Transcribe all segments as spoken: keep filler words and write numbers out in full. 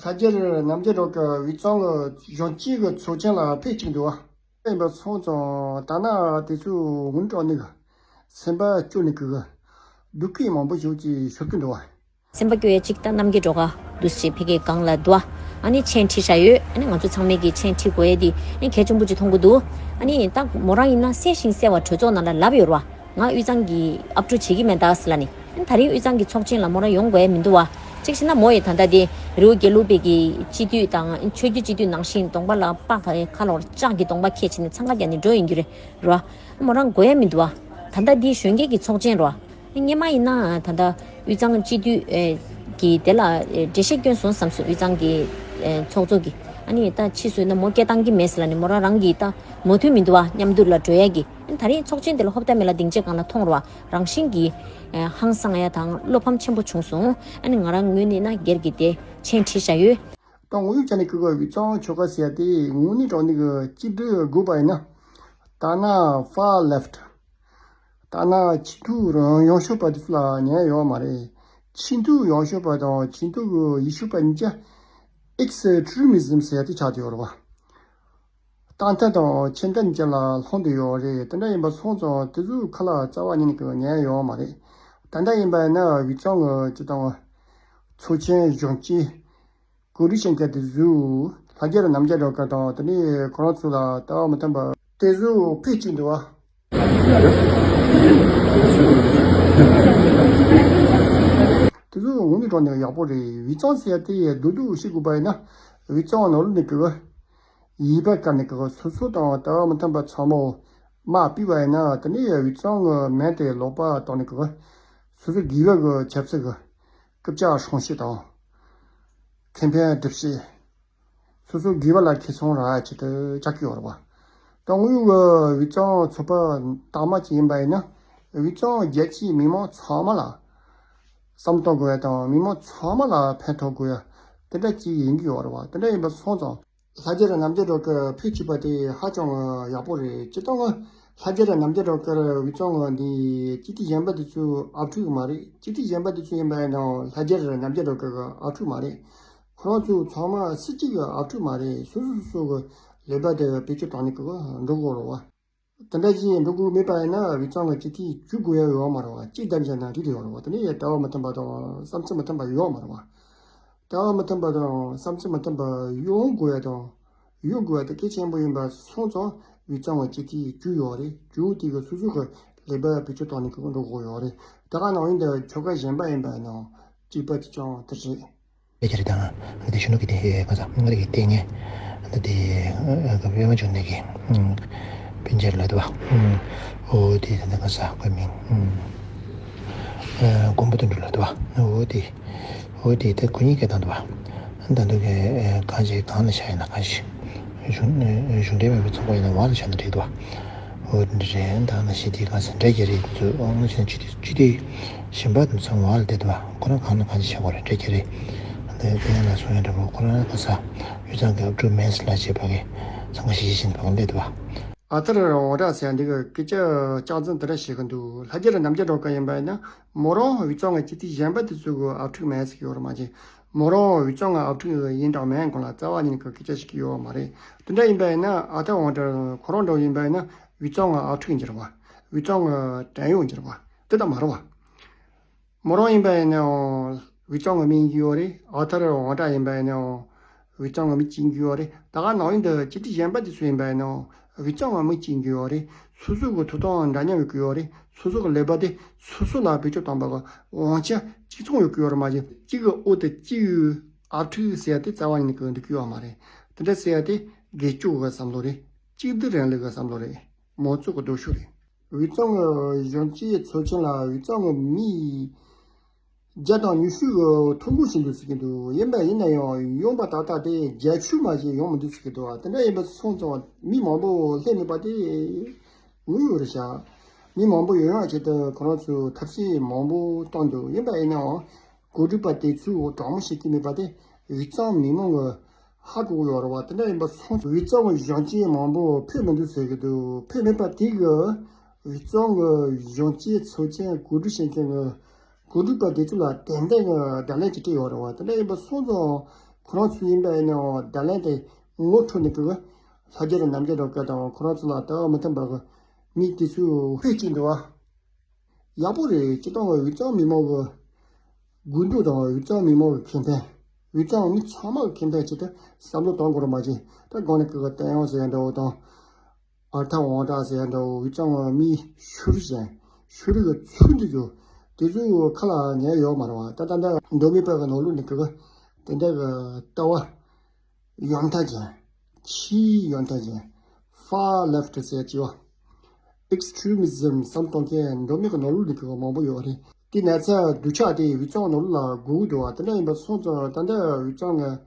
ལྷ་རྒྱལ་རྣམ་རྒྱལ་རང་གི་དབུས་གཙང་གི་གཞོན་སྐྱེས་ཀྱི་ཚོགས་ཆེན་ལ་ཕེབས་བཅུག་འདུག་བ། ཡིན་པ་སོང་ཙང་ད་ནི་དེ་ཚོའི་ངུ་དྲག་ནི་གི་སེམས་པ་སྐྱོ་ནི་གི་གི་སྡུག་སྐད་མང་པོ་ཞིག་ཅིག་ཤོར་གི་འདུག་བ། སེམས་པ་སྐྱོ་ཡ་གཅིག་ད་རྣམ་རྒྱལ་སྒྲོལ་དཀར་འདུག་སེ་ཕ་གིའི་སྒང་ལ་འདུག་བ། ཨ་ནི་མཆན་བྲིས་བཞག་ཡོད། ཨ་ནི་ང་ཚོ་ཚང་མས་ཀྱི་མཆན་བྲིས་དགོས་ཡ་དེ་ཨ་ནི་གལ་ཆེན་པོ་ཅིག་མཐོང་གི་འདུག་ཨ་ནི་ད་མོ་རང་ཡིན་ན་གསལ་ཞིང་གསལ་བ་གྲོས་ཚོགས་ནང་ལ་ལབ་ཡོད་རེད་བ། ང་དབུས་གཙང་གི་ཨབ་ཕྲུག་བྱེད་ཀྱི་མེད་ད་ཟེར་ལབ་ནས། ཨ་ནི་ད་རིང་དབུས་གཙང་གི་ཚོགས་ཆེན་ལ་མོ་རང་ཡོང་དགོས་ཡ་མི་འདུག་བ། གཅིག་བྱས་ན་མོ་ཡི་ད་ལྟ་དེ་རི་བོ་དགེ་ལུགས་པའི་གི་སྤྱི་འཐུས་དང་ཆོས་བརྒྱུད་སྤྱི་འཐུས་ནང་བཞིན་གདོང་པ་ལ་པགས་ཁ་ལོར་ལྕགས་ཀྱི་གདོང་པ་འཁྱེར་བྱས་ནས་འཚང་ཁ་རྒྱག་ནས་འགྲོ་ཡོང་རྒྱུ་རེད་ར། མོ་རང་དགོས་ཡ་མི་འདུག་བ། ད་ལྟ་འདི་གཞོན་སྐྱེས་ཀྱི་ཚོགས་ཆེན་རེད་བ། སྔོན་མ་ཡིན་ན་ད་ལྟ་དབུས་གཙང་སྤྱི་འཐུས་ཀྱི་དེ་ལ་འགྲེལ་བཤད་སྐྱོན་སོང་བསམ་སོང་། དབུས་གཙང་གི་ཚོགས་གཙོ་གིས་ཨ་ནི་ད་ཕྱིས་སུ་ཡིན་ན་མོ་སྐད་བཏང་གི་མེད་ཟེར་ལབ་ནས། མོ་རང་རང་གིས་ད་མོས་མཐུན་མི་འདུག་བ། མཉམ་དུ་ལ་འགྲོ་ཡ་གི། ཨ་ནི་ད་རིང་ཚོགས་ཆེན་དེ་ལ་ཧོབ་ཏ་མེ་ལ་སྡིངས་ཆའི་སྒང་ལ་མཐོང་རེད་བ། རང་བཞིན་གྱིས་ཧང་སང་ཡ་དང་བློ་ཕམ་ཆེན་པོ་བྱུང་སོང་། ཨ་ནི་ང་རང་ངོས་ནས་ན་སྒེར་གྱི་དེ་མཆན་བྲིས་བཞག་ཡོད། ད་ངོ་ཡུག་ཆ་ནས་ཀི་གོ་དབུས་གཙང་ཆོལ་ཁ་ཟེར་ཡ་དེ་དངོས་གནས་དྲང་གནས་ཀྱི་གཅིག་སྒྲིལ་དགོས་པ་ཡིན་ན། ད་ནི་far left། ད་ནི་ཆེས་མཐོའི་ཡང་ཤོས་པ་དེ་ཚོ་ལ་ཉན་ཡོད་མ་རེད། ཆེས་མཐོའི་ཡང་ཤོས་པ་དང་ཆེས་མཐོའི་ཡེ་ཤུ་པ་གཉིས་ཀ་extremism ཟེར་ཡ་དེ་ཆགས་བསྡད་ཡོད་རེད་བ། ཏན་ཏན་དང་ཆེ་ཏན་ཅན་ལ་ལྷུང་བསྡད་ཡོད་རེད། དེ་འདྲ་ཡིན་པ་སོང་ཙང་དེ་ཚོའི་ཁ་ལ་རྩ་བ་ཉིད་ནས་ཉན་ཡོད་མ་རེད། ད་ལྟ་ཡིན་པ་ཡིན་ན་དབུས་གཙང་གི་སྤྱི་བཏང་ཚོགས་ཆེན་གཞོན་སྐྱེས་གོ་སྒྲིག་བྱེད་མཁན་དེ་ཚོས་ལྷ་རྒྱལ་རྣམ་རྒྱལ་སྒྲོལ་དཀར་དང་དེ་ནས་ཁོ་རང་ཚོ་ལ་ལྟ་བ་མི་མཐུན་པ་དེ་ཚོ་ཕེབས་བཅུག་འདུག་བ། དེ་ཚོ་དངོས་གནས་དྲང་གནས་ཡག་པོ་རེད། དབུས་གཙང་ཟེར་ཡ་དེ་རྡོག་རྡོག་བཤད་དགོས་པ་ཡིན་ན། དབུས་གཙང་ནང་ལོགས་ནས་ཀྱི་ཡིད་པ་དཀར་ནས་ཀྱི་སོ་སོ་དང་ལྟ་བ་མི་མཐུན་པ་ཚང་མ་མར་ཕུད་པ་ཡིན་ན། དེ་ནས་དབུས་གཙང་གི་མིང་དེ་ལོག་པ་བཏང་ནས་ཀྱི་སོ་སོ་དགེ་བ་གི་ཆབ་སྲིད་ཀྱི་རྐུབ་བཀྱག་སྲུང་བྱེད་དང་ཁེ་ཕན་སྒྲུབ་བྱེད། སོ་སོ་དགེ་བ་ལ་ཁེ་བཟང་རག་ཆེད་དུ་ཆགས་ཀྱི་ཡོད་རེད་བ། ད་དངོས་ཡོད་ཀྱི་དབུས་གཙང་ཚོགས་པ་དག་མ་ཅིག་ཡིན་པ་ཡིན་ན། དབུས་གཙང་རྒྱལ་སྤྱིའི་མི་མང་ཚང་མ་ལ་བསམ་གཏོང་དགོས་ཡ་དང་མི་མང་ཚང་མ་ལ་ཕན་ཐོགས་དགོས་ཡ་དེ་འདྲ་ཅིག་ཡིན་གྱི་ཡོད་རེད་བ། དེ་འདྲ་ཡིན་པ་སོང་ཙང་ལྷ་རྒྱལ་རྣམ་རྒྱལ་སྒྲོལ་དཀར་ཕེབས་བཅུག་པ་དེ་ཧ་ཅང་ཡག་པོ་རེད། སྤྱིར་བཏང་ལྷ་རྒྱལ་རྣམ་རྒྱལ་སྒྲོལ་དཀར་དབུས་གཙང་འདི་སྤྱི་འཐུས་གཞན་པ་དེ་ཚོའི་ཨབ་ཕྲུག་མ་རེད། སྤྱི་འཐུས་གཞན་པ་དེ་ཚོ་ཡིན་པ་ཡིན་ནའང་ལྷ་རྒྱལ་རྣམ་རྒྱལ་སྒྲོལ་དཀར་གི་ཨབ་ཕྲུག་མ་རེད། ཁོ་རང་ཚོ་ཚང་མ་སུ་གཅིག་གི་ཨབ་ཕྲུག་མ་རེད། སོ་སོ་སོ་སོ་གི་ལས་པ་དེ་བེད་སྤྱོད་བཏང་ནས་ཀྱི་འགྲོ་དགོས་རེད་བ། དེ་འདྲ་ཞིག་འགྲོ་དགོས་མེད་པ་ཡིན་ན་དབུས་གཙང་གི་སྤྱི་འཐུས་བཅུག་དགོས་ཡ་ཡོད་མ་རེད་བ། གཅིག་བདམས་བྱས་ན་འགྲིག་གི་ཡོད་རེད་བ། དེ་ནས་ལྟ་བ་མི་མཐུན་པ་དང་བསམ་ཚུལ་མི་མཐུན་པ་ཡོད་མ་རེད་བ། ལྟ་བ་མི་མཐུན་པ་དང་བསམ་ཚུལ་མི་མཐུན་པ་ཡོང་དགོས་ཡ་དང་ཡོད་དགོས་ཡ་དེ་གལ་ཆེན་པོ་ཡིན་པ་སོང་ཙང་དབུས་གཙང་གི་སྤྱི་འཐུས་བཅུག་ཡོད་རེད། བཅུག་དེ་གི་སོ་སོ་གི་ལས་པ་བེད་སྤྱོད་བཏང་ནས་ཀྱི་འགྲོ་དགོས་ཡོད་རེད། དེ་ག་ནང་བཞིན་དུ་ཆོལ་ཁ་གཞན་པ་ཡིན་པ་ཡིན་ནའང་གཅིག་པ་དེ་ཀྱང་དེ་རེད། ལས་ཀྱི་རེད་དང་། འདི་གཞོན་ནུ་གི་དེ་ང་ཚོ་ང་རེ་གི་ལྟས་ངན། འདི་དེ་ཨ་ཨ་པད་མ་འབྱུང་གནས་ཀྱི་ཨ་སྤུན་མཆེད་ལ་དུ་བ། ཨ་འོ་དེ་དེ་འདི་ག་ས་ཁོའི་མིང་ཨ་མགོན་པོ་དོན་གྲུབ་ལ་དུ་བ། འོ་དེ་འོ་དེ་དེ་ཁོ་གཉིས་ཀ་དང་དུ་བ། ད་འདི་གི་ཨ་གང་ཞིག་གང་ལ་བཞག་ཡིན་ན་གང་ཞིག་གཞུང་གཞུང་འབྲེལ་མེད་པའི་ཚོགས་པ་ཡིན་ན་བ་ལ་བཞག་ན་འགྲིག་འདུག་བ། འོ་དེ་འདྲ་རེད། ད་ནང་བཞིན་དེ་ག་ས་འདྲ་རྒྱ་རེད་འདུག་ཨང་ཞེ་ན་སྤྱི་འཐུས་སྤྱི་འཐུས་གཞན་པ་དེ་ཚོ་བ་ལ་བསྡད་འདུག་བ། ཁོ་རང་གང་ན་གང་ཅི་བྱེད་དགོས་རེད། འདྲ་རྒྱ་རེད། འདི་དེ་ཡང་ལ་སོང་ཡང་འདྲ་པོ་ཁོ་རང་ག་ས་དབུས་གཙང་གི་ཨབ་ཕྲུག་མེད་ཟེར་ལ་བྱེད་པ་གི་འཚང་ཁ་ཤིག་ཤིག་བྱེད་འདུག་བ། ཨ་ཐར་འོང་གྲགས་ཟེར་ཡ་འདི་གི་སྐད་ཆ་རྐྱང་འཛིན་དེ་འདྲ་བྱེད་གི་འདུག་ལྷ་རྒྱལ་རྣམ་རྒྱལ་སྒྲོལ་དཀར་ཡིན་པ་ཡིན་ན་མོ་རང་དབུས་གཙང་གི་སྤྱི་འཐུས་གཞན་པ་དེ་ཚོ་གི་ཨབ་ཕྲུག་མེད་ཟེར་གི་ཡོད་རེད་མ་གཞི། མོ་རང་དབུས་གཙང་གི་ཨབ་ཕྲུག་ཡིན་དང་མིན་སྐོར་ལ་རྩ་བ་ཉིད་ནས་སྐད་ཆ་བཤད་ཀྱི་ཡོད་མ་རེད། དེ་འདྲ་ཡིན་པ་ཡིན་ན་ཨ་ཐར་འོང་གྲགས་ཁོ་རང་འདྲ་ཡིན་པ་ཡིན་ན་དབུས་གཙང་གི་ཨབ་ཕྲུག་ཡིན་གྱི་རེད་བ། དབུས་གཙང་གི་བྲན་གཡོག་ཡིན་གྱི་རེད་བ། དེ་ལྟ་མ་རེད་བ། མོ་རང་ཡིན་པ་ཡིན་ནའང་དབུས་གཙང་གི་མི་ཡིན་གྱི་ཡོད་རེད། ཨ་ཐར་འོང་གྲགས་ཡིན་པ་ཡིན་ནའང་དབུས་གཙང་གི་མི་གཅིག་ཡིན་གྱི་ཡོད་རེད། ད་ག་ནང་བཞིན་དུ་སྤྱི་འཐུས་གཞན་པ་དེ་ཚོ་ཡིན་པ་ཡིན་ནའང་དབུས་གཙང་གི་མི་གཅིག་ཡིན་གྱི་ཡོད་རེད། སོ་སོ་གི་ཐོབ་ཐང་འདྲ་མཉམ་ཡོད་ཀྱི་ཡོད་རེད། སོ་སོ་གི་ལས་པ་དེ་སོ་སོ་ལ་བེད་སྤྱོད་བཏང་པ་གི་དབང་ཆ་གཅིག་མཚུངས་ཡོད་ཀྱི་ཡོད་རེད་མ་གཞི། གཅིག་གི་འོག་ཏུ་གཅིག་གི་ཨབ་ཕྲུག་ཟེར་ཡ་དེ་རྩ་བ་ཉིད་ནས་འདུག་གི་ཡོད་མ་རེད། དེ་འདྲ་ཟེར་ཡ་དེ་སྒེར་སྤྱོད་ཀྱི་བསམ་བློ་རེད། གཅིག་སྡུད་རིང་ལུགས་ཀྱི་བསམ་བློ་རེད། མང་གཙོ་གི་སྡུག་ཤོས་རེད། དབུས་གཙང་གི་གཞོན་སྐྱེས་ཚོགས་ཆེན་ལ་དབུས་གཙང་གི་མི་བརྒྱ་དང་ཉི་ཤུ་གི་ཐོ་འགོད་བྱེད་འདུག་ཟེར་གྱི་འདུག་ཡིན་པ་ཡིན་ན་ཡང་ཡོང་པ་ཏག་ཏག་དེ་བརྒྱད་ཅུ་མ་ཞིག་ཡོང་མི་འདུག་ཟེར་གྱི་འདུག་དེ་འདྲ་ཡིན་པ་སོང་ཙང་མི་མང་པོ་སླེབས་མེད་པ་དེ་ངུ་ཡོད་རེད་ཤག་མི་མང་པོ་ཡོང་ཡག་ཆེད་དུ་ཁོ་རང་ཚོས་ཐབས་ཤེས་མང་པོ་བཏང་འདུག་ཡིན་པ་ཡིན་ནའང་གོ་སྒྲིག་པ་དེ་ཚོས་དྲང་མོ་བྱེད་ཀྱི་མེད་པ་དེ་དབུས་གཙང་མི་མང་གི་ཧ་གོ་གི་ཡོད་རེད་བ། དེ་འདྲ་ཡིན་པ་སོང་ཙང་དབུས་གཙང་གི་གཞོན་སྐྱེས་མང་པོ་ཕེབས་མི་འདུག་ཟེར་གྱི་འདུག་ཕེབས་མེད་པ་དེ་གི་དབུས་གཙང་གི་གཞོན་སྐྱེས་ཚོགས་ཆེན་གོ་སྒྲིག་བྱེད་མཁན་གྱི་གོ་སྒྲིག་པ་དེ་ཚོ་ལ་ཏན་ཏན་གྱི་བརྡ་ལན་ཅིག་སྤྲད་ཡོད་རེད་བ། དེ་འདྲ་ཡིན་པ་སོང་ཙང་ ཁོ་རང་ཚོ་ཡིན་པ་ཡིན་ནའང་བརྡ་ལན་དེ་ངོ་འཕྲོད་ནས་གི་ལྷ་རྒྱལ་རྣམ་རྒྱལ་འདྲ་བོ་དང་ཁོ་རང་ཚོ་ལ་ལྟ་བ་མི་མཐུན་པ་གི་མི་དེ་ཚོས་ཧུད་ཅིག་འདུག་བ། ཡག་པོ་རེད། སྤྱིར་བཏང་གི་དབུས་གཙང་མི་མང་གི་དགོས་འདུན་དང་དབུས་གཙང་མི་མང་གི་ཁེ་ཕན། དབུས་གཙང་མི་ཚང་མ་གི་ཁེ་ཕན་ཆེད་དུ་བསམ་བློ་གཏོང་དགོས་རེད་མ་གཞི། ད་གང་ནས་གི་བསྟན་དབང་ཟེར་ཡ་འདྲ་བོ་དང་། ཨར་ཐ་དབང་གྲགས་ཟེར་ཡ་འདྲ་བོ་དབུས་གཙང་མི་ཤུ་རི་ཅན། ཤུ་རི་གི་ཚུལ་འདི་ཚོ། དེ་ཚོའི་ཁ་ལ་ཉན་ཡོད་མ་རེད་བ། ད་ད་ལྟ་མདོ་སྨད་བོད་ཀྱི་ནང་ལོགས་ནས་གི་དེ་འདྲ་གི་ལྟ་བ་ཡོན་ཏན་ཅན། ཆེས་ཡོན་ཏན་ཅན། Far left ཟེར་ཡ་ཅིག་བ། Extremism བསམ་གཏོང་མཁན་མདོ་སྨད་ཀྱི་ནང་ལོགས་ནས་གི་མང་པོ་ཡོད་རེད། དེ་ན་ཚ་སྡུག་ཅག་དེ་དབུས་གཙང་ནང་ལོགས་ལ་དགོས་ཀྱི་འདུག་བ། དེ་འདྲ་ཡིན་པ་སོང་ཙང་ད་ལྟ་དབུས་གཙང་ནས་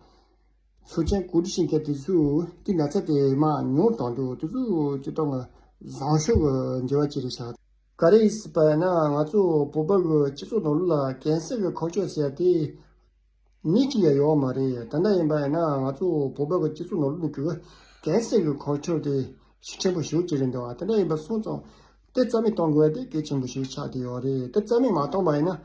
ཚོགས་ཆེན་གོ་སྒྲིག་བྱེད་མཁན་དེ་ཚོས་དེ་ན་ཚ་དེ་མར་ཉུང་བཏང་འདུག་དེ་ཚོ་སྤྱིར་བཏང་གི་བཟང་ཕྱོགས་ཀྱི་འགྱུར་བ་ཅིག་རེད་ཤག་ག་རེ་ཡིན་ཟེར་བ་ཡིན་ན་ང་ཚོ་བོད་པ་གི་སྤྱི་ཚོགས་ནང་ལོགས་ལ་གན་སར་གི་ཁོག་ཆོད་ཟེར་ཡ་དེ་ནི་གཅིག་ཡང་ཡོད་མ་རེད། ད་ལྟ་ཡིན་པ་ཡིན་ན་ང་ཚོ་བོད་པ་གི་སྤྱི་ཚོགས་ནང་ལོགས་ནས་གི་གན་སར་གི་ཁོག་ཆོད་དེ་ཤུགས་ཆེན་པོ་ཞེ་པོ་ཅིག་རེད་འདུག་བ། དེ་འདྲ་ཡིན་པ་སོང་ཙང་དེ་རྩ་མེད་གཏོང་དགོས་ཡ་དེ་གལ་ཆེན་པོ་ཞིག་ཆགས་བསྡད་ཡོད་རེད། དེ་རྩ་མེད་མ་གཏོང་པ་ཡིན་ན།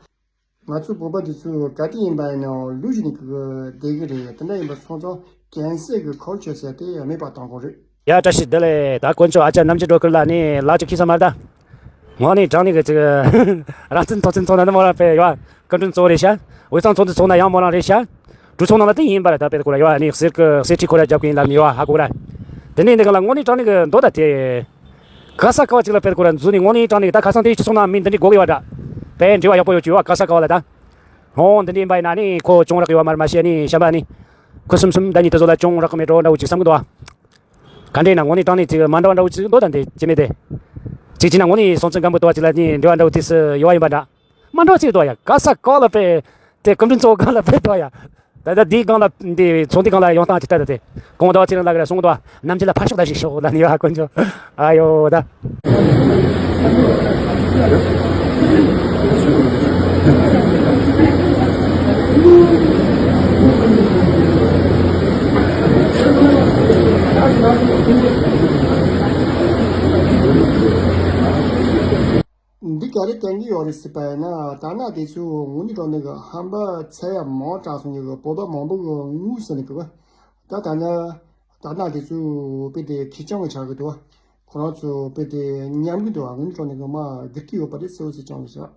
ང་ཚོ་བོད་པ་འདི་ཚོ་ག་དུས་ཡིན་པ་ཡིན་ནའང་ལུས་ཀྱི་ནི་གི་བསྡད་ཀྱི་རེད། དེ་འདྲ་ཡིན་པ་སོང་ཙང་གན་སར་གི་ཁོག་ཆོད་ཟེར་དེ་མེད་པ་གཏོང་དགོས་རེད། ཡ་བཀྲ་ཤིས་བདེ་ལེགས། ད་དཀོན་མཆོག་ཨ་ཅག་རྣམ་རྒྱལ་སྒྲོལ་དཀར་ལགས་ནི་ལག་ཅིག་ཁྱི་ས་མར་ད། དངོས་གནས་དྲང་གནས་གི་ཅིག་རང་བཙན་ཚོགས་ཆེན་ཚོགས་ན་ནི་མོ་རང་དཔེ་ཡོད། སྐུ་མགྲོན་གཙོ་བོ་རེད་ཤག་དབུས་གཙང་ཚོགས་འདུ་ཚོགས་ན་ཡང་མོ་རང་རེད་ཤག་གྲོས་ཚོགས་ནང་ལ་དེ་ཡིན་པ་རེད། ད་དཔེ་ཁོ་ར་ཡོད་ནི་གསེར་གི་གསེར་ཁྲི་ཁོ་ར་རྒྱབ་གི་ཡིན་ལབ་ནི་ཡོད་ཧ་གོ་ར། དེ་ནས་འདི་ག་ལ་དངོས་གནས་དྲང་གནས་གི་མདོ་ད་དེ། ག་ས་ག་བ་ཅིག་ལ་དཔེ་ཁོ་ར་འཛུལ་ནས་དངོས་གནས་དྲང་གནས་ད་ཁ་སང་དེ་སྤྱི་ཚོགས་ནང་མི་འདི་འདྲའི་དགོས་གི་ཡོད་འདྲ། དཔེ་འབྲེལ་བ་ཡག་པོ་ཡོད་ཀྱི་ཡོད་ག་ས་ག་བ་ལ་ད། ཧོང་འདི་འདྲའི་ཡིན་པ་ཡིན་ན་ནི་ཁོ་གྱོང་རག་གི་ཡོད་མ་རེད་མ་ཤེས་ནི་བཤམས་པ་ནི། ཁོ་གསུམ་གསུམ་ད་ཉིད་དེ་ཚོ་ལ་གྱོང་རག་གི་མེད་འགྲོ་འདྲ་བོ་ཅིག་བསམ་གི་འདུག་ཨ། ག་འདྲས་ན་དངོས་གནས་དྲང་གནས་ཅིག་མ་འདྲ་བ་འདྲ་བོ་ཅིག་འདུག་ད་འདི་ཅི་མེད་དེ། ཅིག་ཅིག་ན་དངོས་གནས་སྲོང་བཙན་སྒམ་པོ་ལྟ་བ་ཅིག་ལ་ནི་འབྲེལ་བ་འདྲ་བོ་དེ་སུ་ཡོད་པ་ཡིན་པ་འདྲ། མ་འགྲོ་ཅིག་དོ་ཡ། ག་ས་ག་ལ་པེ། དེ་སྐུ་མགྲོན་གཙོ་བོ་ག་ལ་པེ་དོ་ཡ། ད་ལྟ་འདིའི་སྒང་ལ་འདི་ཚོགས་འདུའི་སྒང་ལ་ཡོང་སྟངས་ཅིག་ལྟ་ད་དེ། གོང་ཟླ་བ་ཚེ་རིང་ལགས་ཀྱིས་གསུངས་འདུག་བ། རྣམ་རྒྱལ་ལ་ཕར་ཕྱོགས་ད་ཞིག་ཤོག་ལ་ནི་ཡ་དཀོན་མཆོག་ཨ་ཡོ་ད། འདི་ག་རེ་བསྟན་གྱི་ཡོད་རེད་ཟེར་བ་ཡིན་ན། དར་ནག་དེ་ཚོས་དངོས་གནས་དྲང་གནས་ཀྱི་ཧམ་པ་ཚ་ཡ་མང་དྲགས་སོང་ཡོད་གི། བོད་པ་མང་པོ་གི་དངུལ་ཟེར་ནས་གི། ད་ད་ནི་དར་ནག་དེ་ཚོས་དཔེ་དེ་ཁེར་རྐྱང་གི་ཆགས་གི་འདུག་ཁོ་རང་ཚོ་དཔེ་དེ་ཉམས་གི་འདུག་དངོས་གནས་དྲང་གནས་ཀྱི་མ་སྒུག་གི་ཡོད་པ་རེད་ཟེར་བ་ཟེར་ཀྱང་མི་ཤེས།